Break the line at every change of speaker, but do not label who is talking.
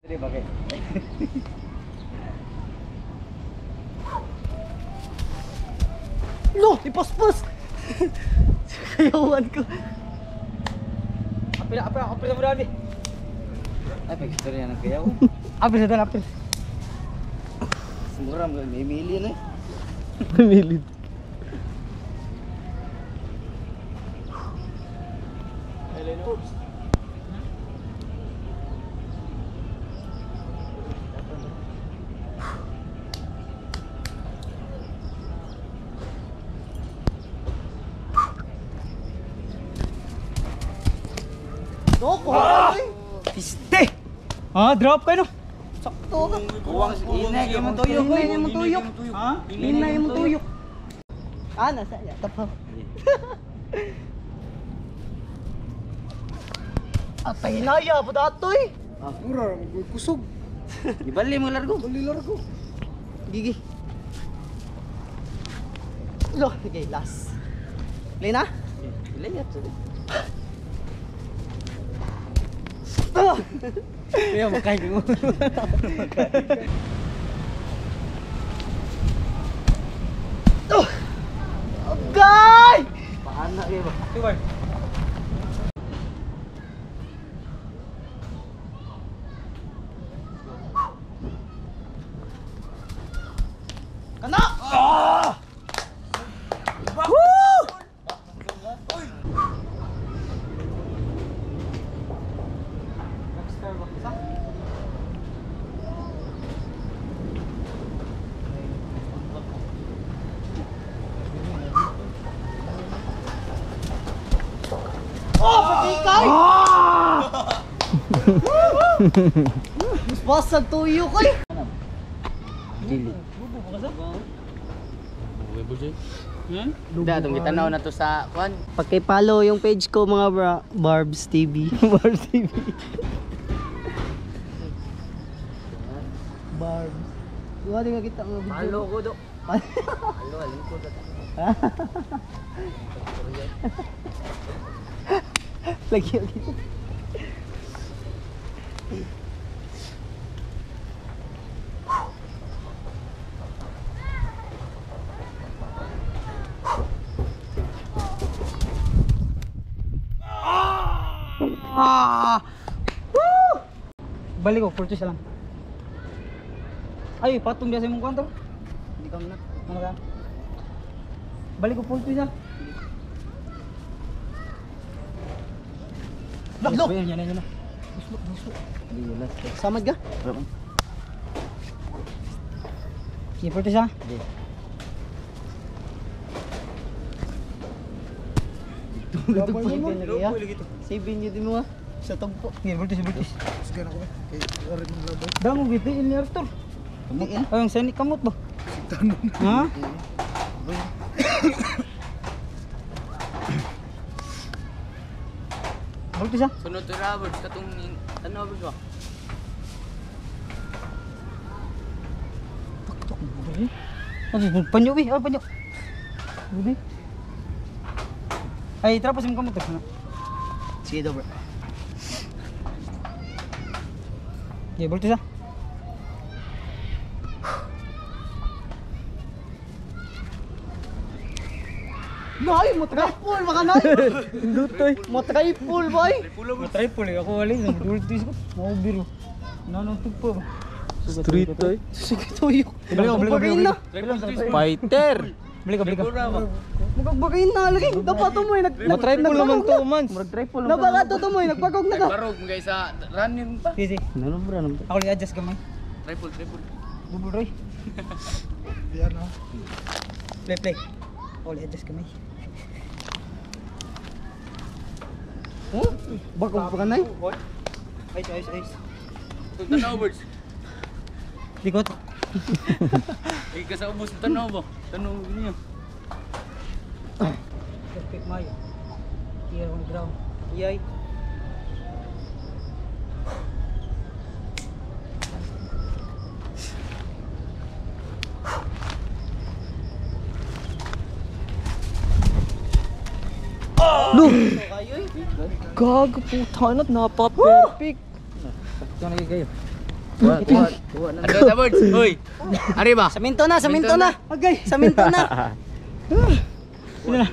Di bakit?
No, ipaspas. Kayawan ko.
Apil, apil, apil sa murali.
Ay, pag-istorya ng kayaw.
Apil sa tan, apil.
Sumuram ka, may million eh.
Pamilit. Doko, ah!
Piste! Ah, drop kayo no.
Sakto ka.
Kuwang inay kay mong tuyok.
Inay mong tuyok.
Ha?
Inay mong tuyok. Ah, nasa yata pa. Atay na ya, po datoy.
Mura, kusog.
Ibali mo largo.
Bali largo.
Gigi. Lo, okay, last. Play na?
Ilayat.
Ah!
Kaya makain mo.
Oh! Agay!
Paana kayo ba?
Tubar.
Kana! Ah! Woo! Oh, patikay! Mas basag tuyo ko eh.
Dili. Da, itong gitanaw na to sa kwan.
Paki-follow yung page ko mga bra, Barbs TV. Barbs TV. Barbs. Wala din kita mga video.
Halo ko do. Halo, alam ko do.
Lagi lagi.
Ah! Woo! Balik ko, purchase lang. Ay, patong diya sa imong kwanto.
Hindi ka na.
Ano ka? Balik ko purchase ah.
Look, look.
Yan, yan, yan.
Samad ka?
Sige, purchase ah.
Save niyo din mo ah. Sa tugpo.
Sige, purchase, purchase.
Sige na ko ba? Kay orin mong labay.
Damo gitu ini Arthur.
Hindi eh.
Ay, ang sani kamot ba? Ha? Purchase ah.
Sunod to Roberts, katong ano ba?
Ano, panyo bi, ah panyo. Bubi. Ay, tara pa sa imong kamot. Ano?
Sige daw bro.
Sige, purchase ah.
Nay, mo tripol baka nay. Dutoy. Mo tripol boy.
Matry po ako wala sa dultis ko. Mau biro. Nano tugpo ba?
Street toy.
Sige tuyok.
Balik ko, balik ko,
Bagay na.
Fighter.
Balik ko, balik ko.
Magagbagay na lagi. Dapat tumoy nag
Matripol naman 2 months.
Nabaka to tumoy nagpagog na ka.
Barog mga isa running pa.
Sige, sige.
Ano bro?
Ako li adjust gamay.
Triple, triple.
Bubul Roy.
Yan ah.
Play, play. Ako li adjust gamay.
Oh, bagong pa ka nay.
Ayos, ayos, ayos.
Itong tanaw birds.
Di ko to.
Ay, ka sa ubos tanaw ba? Tanaw niyo.
Perfect mayo. Here on ground. Yay.
No. Gago puta na, napaka-perfect.
Ito na kayo.
Ano ta birds? Hoy. Ari ba?
Saminto na, saminto na.
Agay.
Saminto na.
Sino na?